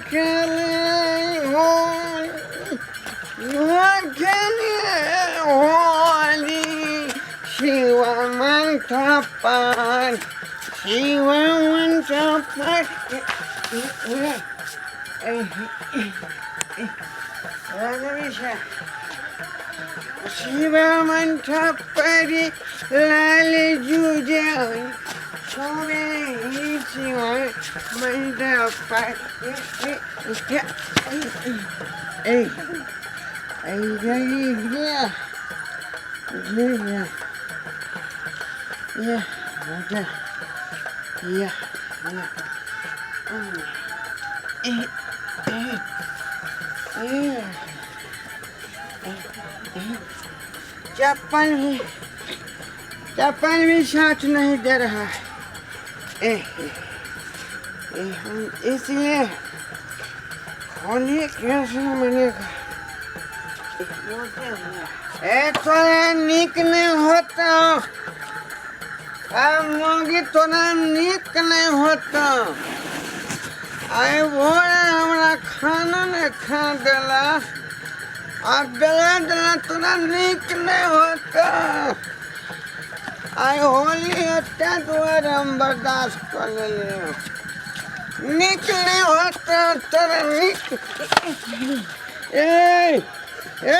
खेले होली, खेले होली, शिव मंत्र शिव मंत्र। शिव मंत्र पर लाल जुजे शोभे शिव मंत्र पर। चप्पल भी, चप्पल भी साथ नहीं दे रहा है। ए, ए, हम इसलिए होली कैसे मनेगा? ए तोरा नीक नहीं होता आ मौगी, तोरा नीक नहीं होता। आइ भोरे हमरा खाना नहीं खा देला आ बेला देला, तोरा नीक नहीं होता। आइ होली होते दुआरे हम बर्दाश्त कऽ लेलियै। नीक नहीं होता तोरा नीक। ए ए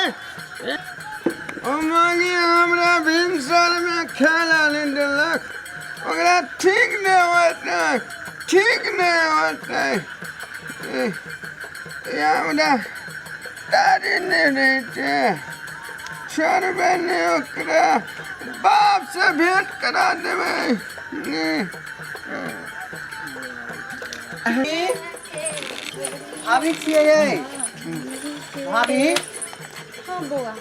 ओ मौगी हमरा भिनसरमे खाना नहि देलक, ओकरा ठीक नहि होतै, ठीक नहि होतै। ए, हमरा तारी नहि रहतै, छोड़बै नहि, ओकरा बापसँ भेंट करा देबै। भाभी छियै यै भाभी। हँ बौआ,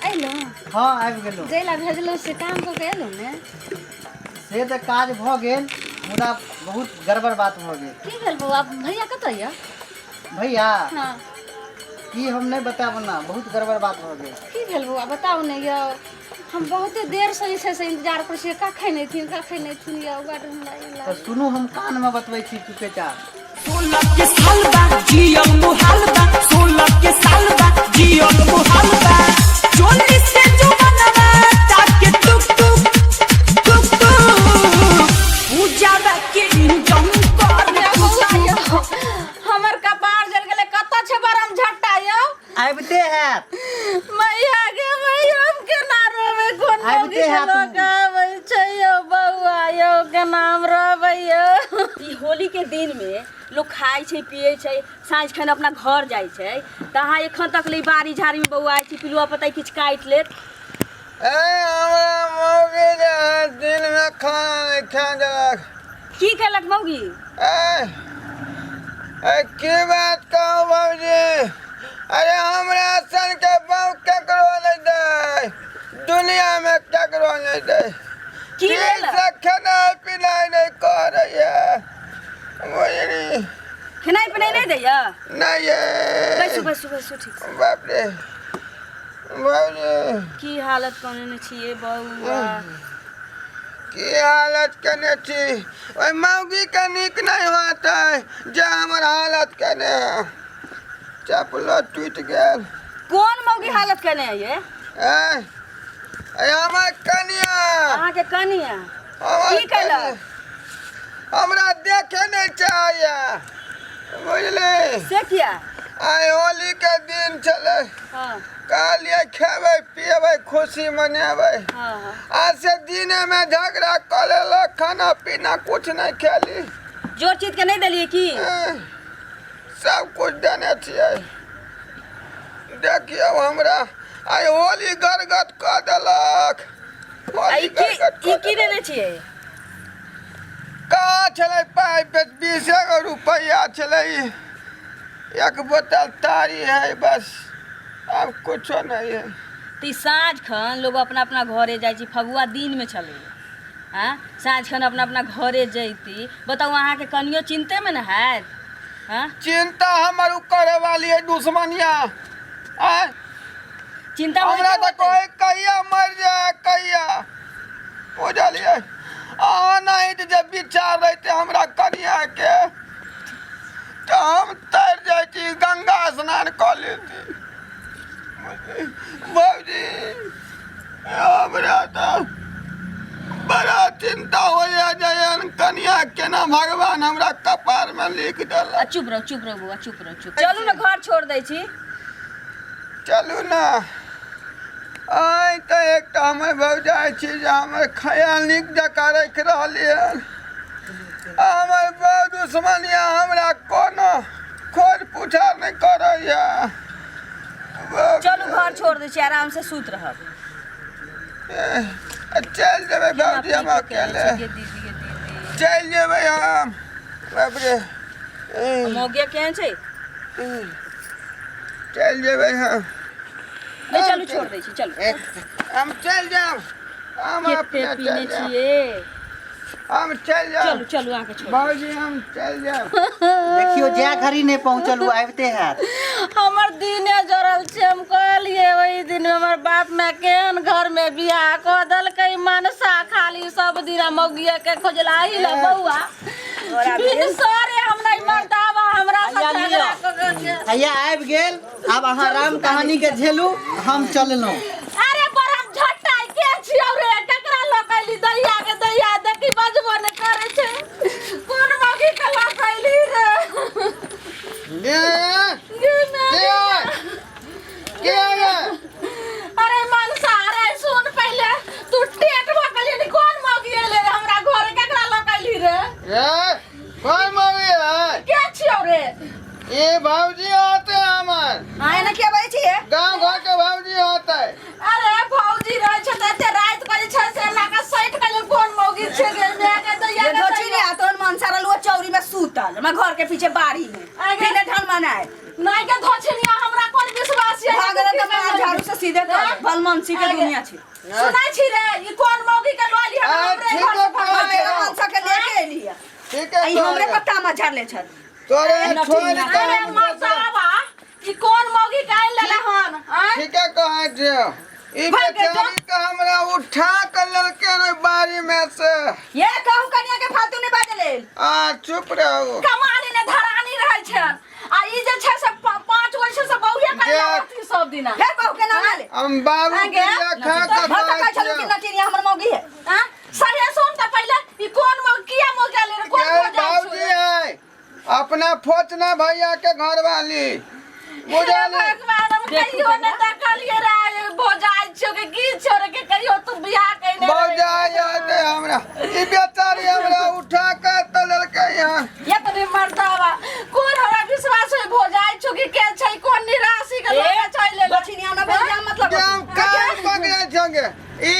अयलहुँ? हँ, आबि गेलहुँ। जै लए भेजलहुँ से काम कऽ के अयलहुँ ने? से तऽ काज भऽ गेल, मुदा बहुत गड़बड़ बात भऽ गेल। की भेल बौआ? भैया कतऽ यऽ? भैया? हँ। की हम नहि बतायब ना, बहुत गड़बड़ बात भऽ गेल। की भेल बौआ, बताउ ने यौ। हम बहुते देरसँ जे छै से इन्तजार करै छियै, कखन अयथिन, कखन अयथिन यौ, बड हमरा ई तऽ लागल। सुनू, हम कानमे बतबै छी चुपेचाप। 16 के साल बा जियल मुहाल बा, 16 के साल बा जियल मुहाल बा, चोली से जुबानवा ताके टुक टुक टुक टुक पूजा बा के इंजन कर। बौआ यौ, हमर कपार जल गेलै। कतऽ छै बरम झट्टा यौ? आबिते हैत। मैया गे मैया, हम केना रहबै? कोन आबिते मौगी के हैत। लऽ कऽ आबै छै यौ? बौआ यौ, केना हम रहबै यौ? ई होली के दिन में लोग खाइ छै, पियै छै, साँझ खन अपना घर जाइ छै, तऽ अहाँ एखन तक ले बाड़ी झाड़ी में बौआइ छी, पिलुआ पतई किछु काटि लेत। ए, हमरा मौगी जे है दिनमे खाना नहि खा देलक। की केलक मौगी? ए ए की बात कहू भौजी, अरे हमरा सन के बहु केकरो नहि दै, दुनियामे केकरो नहि दै। की भेल? से खेनाइ पिनाइ नहि करैया, बुझली? खेनाइ पिनाइ नहि दैया? नहि ये। बैसू बैसू बैसू, ठीक छै। बाप रे भौजी। की हालत कने छियै बौआ? की हालत केने छी? ओहि मौगीके नीक नहि होतै जे हमर हालत केने। चप्पलो टूटि गेल। कोन मौगी हालत केने है ये? ए ए, हमर कनिया। अहाँके कनिया? हमर की केलक? कनिया हमरा देखे नहि चाहैया, बुझली? से किया? आइ होलीके दिन छलै। कहलियै खेबै पियबै, खुशी मनेबै। हँ हँ आ से दिनेमे झगड़ा कऽ लेलक, खाना पीना कुछ नहि खेली। जोर चीज के नहि देलियै की? एह, सब कुछ देने छियै। देखियौ, हमरा आइ होली गरगट कऽ देलक। आ होली ई की गरगट ई कऽ की देलक। देने छियै? कहाँ छलै पाइ? 20 गो रुपैआ छलै, एक बोतल तारी है, बस, आब कुछो नहीं है। तऽ ई साँझ खन लोग अपना अपना घरे जाइ छै, फगुआ दिनमे छलै। आँ, साँझ खन अपना अपना घरे जैती। बताउ, अहाँके कनियो चिन्तेमे ने हैत? आँ? चिंता हमर उ करे वाली है दुश्मनिया, आँय? चिन्ता हमरा होइते तऽ होतै। कोई कहिया मर जाए कहिया, बुझलियै? अहाँ नहीं तऽ जब विचार रहते हमरा कनिया के, तऽ हम हमरा तऽ बड़ा चिंता होइए जे एहन कनिया केना भगवान हमरा कपारमे लिख देलक। आ चुप रहो, चुप रहो बौआ, चुप रहो, चुप। चलू ने घर छोड़ दै छी। चलू ने। आइ तऽ एकटा हमर भौजाइ छी जे हमर ख्याल नीक जकाँ राखि रहलियै हन। आ हमर बड़ दुश्मन यऽ, हमरा कोनो खोज पुछार नहि करैए। चलू घर छोड़ दै छी, आराम से सुत रहब। चलि जेबै भौजी, हम अकेले चलि जेबै हम। बाप रे, मौगिया केहन छै? चलि जेबै हम। नहि, चलू छोड़ दै छी, चलू। हम चलि जायब, हम कते अपने पीने चलि जायब। छियै? हम चलि जायब। चलू चलू, अहाँके छोड़। भौजी, हम चलि जायब। देखियो, जै घड़ी नहि पहुँचल ओ आबिते हैत। हमर दिने जरल छै। हम कहलिए ओहि दिन, हमर बाप माय केहन घर में बियाह कऽ देलकै। मनसा खाली सब दिन मौगिया के खोजलाही ला। बौआ, बिन सरे हम नहीं मरदावा हमरा से झगड़ा कऽ के। हैया आबि गेल। आब अहाँ राम कहानी के झेलू, हम चललहुँ। अरे पर हम झट्टा के छियौ रे? ककरा लऽ के अयली? दैया के दैया, देखी बजबो नहि करै छै। कोन मौगी के लऽ के अयली रे? गे गे माय। के के गे? अरे मनसा, अरे सुन पहिले, तू टेट भऽ गेली। कोन मौगी एलै रे हमरा घरे? ककरा लऽ के अयली रे? गे, कोन मौगी है? के छियौ रे? ये भौजी होते हमर। हाँ, एना किया बजै छियै? गाँव घर के भौजी होते। अरे भौजी रहै छै तऽ एते राति कऽ जे छै से एना कऽ सटि गेलै। कोन मौगी छै गे माय के दैया ये के धोची दैया? ने तोहन मन सारा लुआ चौरी में सूतल हमरा घर के पीछे बाड़ी में। आगे। बिना ढन मनाए। नहीं के धोछनिया, हमरा कोन विश्वास ये? भागल तऽ मार झाड़ू से सीधे कर भलमनसी के आगे। दुनिया छै। सुनै छी रे, ई कोन मौगी के लऽ लिया? आ, हमरे ठीक घर से है, भगा ठीक है। देलक। मनसा के लेके एली है। ठीक है। ई हमरे पत्ता में झड़ले छल। तोरे छोड़ के अरे हम मर्दावा, ई कोन मौगी के आनि लेले हन आँय? ठीके कहै छियौ। ई भाग के बेचारी के हमरा उठा के लेलकै रे बाड़ी में से। ये कहू कनिया के फालतू नहीं बाजे लेल। आ चुप रहू। कमानी ने धरानी रहै छन आ ई जे छै से 5 गो छै से बहुए जे- करिया रहती सब दिना। फेर बहू के नाम ले। हम बाबू आगे? क्रिया खा के भर कहै तक छलू कि छियौ। नचिनिया हमर मौगी है। आँ? सरे सुन तऽ पहिले, ई कोन मौगी, किया मौगी ले रे? कोन ये भौजाइ छौ बाबूजी रे? है अपना फोचना भैया के घर वाली, बुझली? भगवान, हम कहियो ने देखलिए रे भौजाइ छौ के की छौ रे, के कहियो तू बियाह कइने रहे। भौजाइ होते हमरा। ई बेचारी हमरा उठा के तऽ लेलकै यहाँ। ये तनी मर्दावा, कोन हमरा विश्वास होय भौजाइ छौ कि के छै? कोन निराशी के लगे छै ले? दक्षिणिया ना भेल मतलब। के हम कान पकड़े छौगे, ई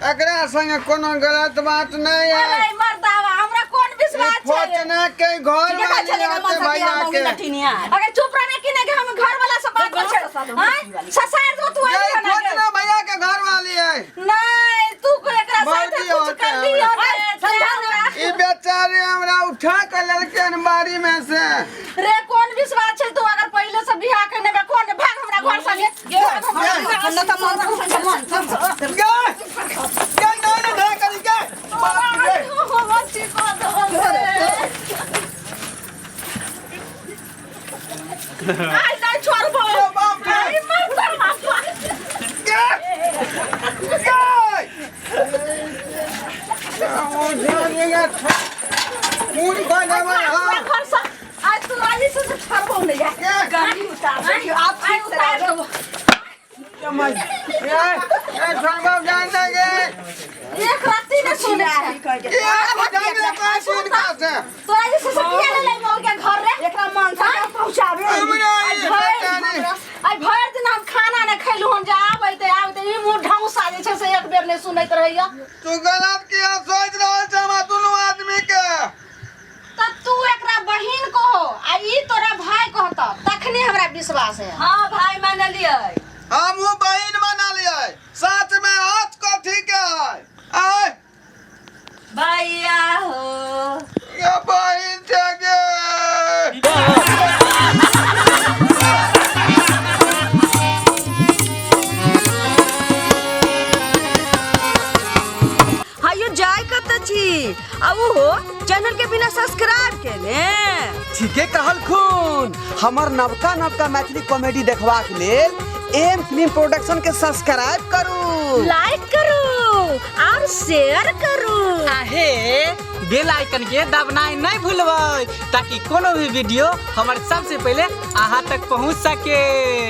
एकरा संगे कोनो गलत बात नहीं है। अरे मर्दावा, हमरा कोन ई विश्वास छै? फोचना के घर ठीके कहै वाली छलै होते मनसा के भैया मौगी के। नचिनिया। अगर चुप रहने की नहीं कि हम घर वाला से बात कर छै आँय? ससार दो तू। ये आई हन आगे। फोचना भैया के घर वाली है। नहीं, तू को एकरा साथे भौजी कुछ होते कर लियो हमरा। रे, समझा ई बेचारी हमरा उठा के लेलकै हन बाड़ी में से। रे, कोन विश्वास छै? तू अगर पहिले से बियाह करने में कोन भाग हमरा घर संगे, भाग हमरा घर। न तऽ मन मन गे गे, नहीं नहीं नहीं करी गे, बाप रे। हम ठीक हो दो। आई नहीं छोड़बो। बाप रे। आई मर गे गे, ओ जानेगा खून खा जावे। हाँ। घर से आज तू आई से छोड़बो नहीं। गे गाड़ी उतार देखियो आप आई ठीक से उतार रहबै। देबो। ए ए, छोड़बो जान गे। एक राति ने सुने छै। ये जाने का सुन का से। तोरा जे से किया ले ले मौके के घर रे? एकरा मनसा के पहुंचाबे। हमरा ई बेचारी आइ भरि दिन हम खाना नहि खैलहुँ हन जे आबैते आबैते ई मुँह ढौसा जे छै से एक बेर नहि सुनैत रहैया। तू गलत किया सोच रहल छ हमरा दुनू आदमी के? तऽ तू एकरा बहिन कहो आ ई तोरा भाई कहत, तखने हमरा विश्वास है। हाँ, भाई मानलियै। हम वो बहिन बना लिये, साथ में हाथ कथी के है आय? भैया हो। ये बहिन छे गे। हायो, जाय कत छी आ उहो चैनल के बिना सब्सक्राइब केने? ठीके कहलखुन। हमर नवका नवका मैथिली कॉमेडी देखबाक लेल एम फिल्म प्रोडक्शन के सब्सक्राइब करू, लाइक करू और शेयर करू। आहे बेल आइकन के दबनाइ नहीं भूलबै ताकि कोनो भी वीडियो हमर सबसे पहले अहाँ तक पहुँच सके।